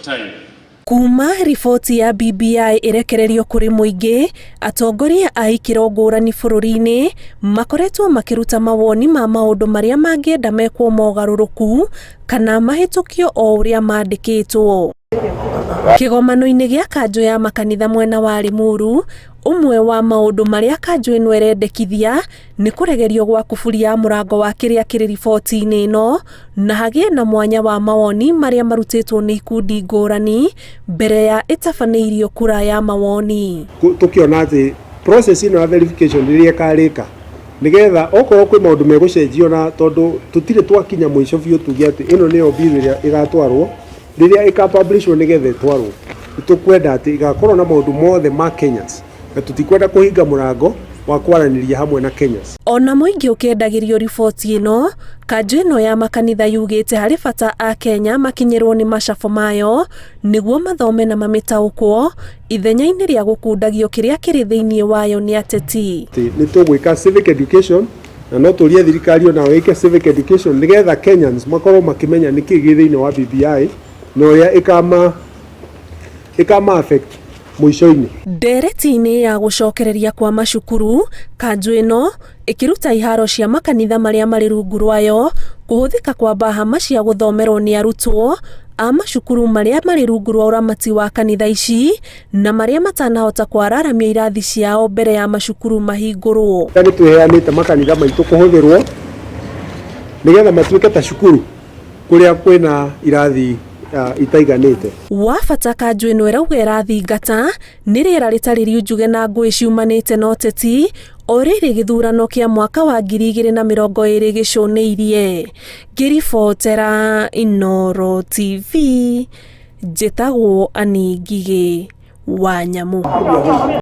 Time. Kuma riboti ya BBI ĩrekererio kũrĩ mũingĩ, atongoria a ikĩro ngũrani bũrũri-inĩ makoretwo makĩruta mawoni ma maũndũ marĩa mangĩenda mekwo mogarũrũku kana mahĩtũkio o ũrĩa mandĩkĩtwo. Kĩgomano-inĩ gĩa kanjũ ya makanitha mwena wa Limuru, ũmwe wa maũndũ marĩa kanjũ ĩno ĩrendekithia nĩ kũregerio gwa kuburi ya mũrango wa kĩrĩa kĩrĩ riboti-inĩ ĩno na hagĩe na mwanya wa mawoni marĩa marutĩtwo nĩ ikundi ngũrani mbere ya ĩtabanĩirio kura ya mawoni. Tũkĩona atĩ process ĩno ya verification rĩrĩa ĩkarĩka nĩgetha okorwo kwĩ maũndũ megũcenjio, na tondũ tũtirĩ twakinya mũico biũ tuge atĩ ĩno nĩyo bill ĩrĩa ĩgatwarwo rĩrĩa ĩkapublishwo nĩgetha ĩtwarwo, nĩtũkwenda atĩ ĩgakorwo na maũndũ mothe ma Kenyans na tũtikwenda kũhinga mũrango wa kwaranĩria hamwe na Kenyans. Ona mũingĩ ũkĩendagĩrio riboti ĩno, kanjũ ĩno ya makanitha yugĩte harĩ bata a Kenya makinyĩrwo nĩ macabo mayo nĩguo mathome na mamĩtaũkwo ithenya-inĩ rĩa gũkundagio kĩrĩa kĩrĩ thĩinĩ wayo nĩ ateti. Nĩ tũgwĩka civic education na no tũrie thirikari onayo ĩke civic education nĩgetha Kenyans makorwo makĩmenya nĩkĩ gĩ thĩinĩ wa BBI na ũrĩa ĩkama affect mũico-inĩ. Ndereti-inĩ ya gũcokereria kwa macukuru, kanjũ ĩno ĩkĩruta iharo cia makanitha marĩa marĩ rungu rwayo kũhũthĩka kwa mbahama cia gũthomerwo nĩ arutwo a macukuru marĩa marĩ rungu rwa ũramati wa kanitha ici na marĩa matanahota kwararamia irathi ciao mbere ya macukuru mahingũrwo. Nĩ twĩheanĩte makanitha maitũ kũhũthĩrwo nĩgetha matuĩke ta cukuru kũrĩa kwĩna irathi itaiganĩte. Wa bata kanjũ ĩno ĩrauga ĩrathingata nĩ rĩera rĩtarĩ riunjuge na ngũĩ ciumanĩte na ũteti o rĩrĩ gĩthurano kĩa mwaka wa 2020 gĩcũnĩirie. Ngĩribotera Inooro TV, njĩtagwo Annie Ngigĩ wa Nyamũ.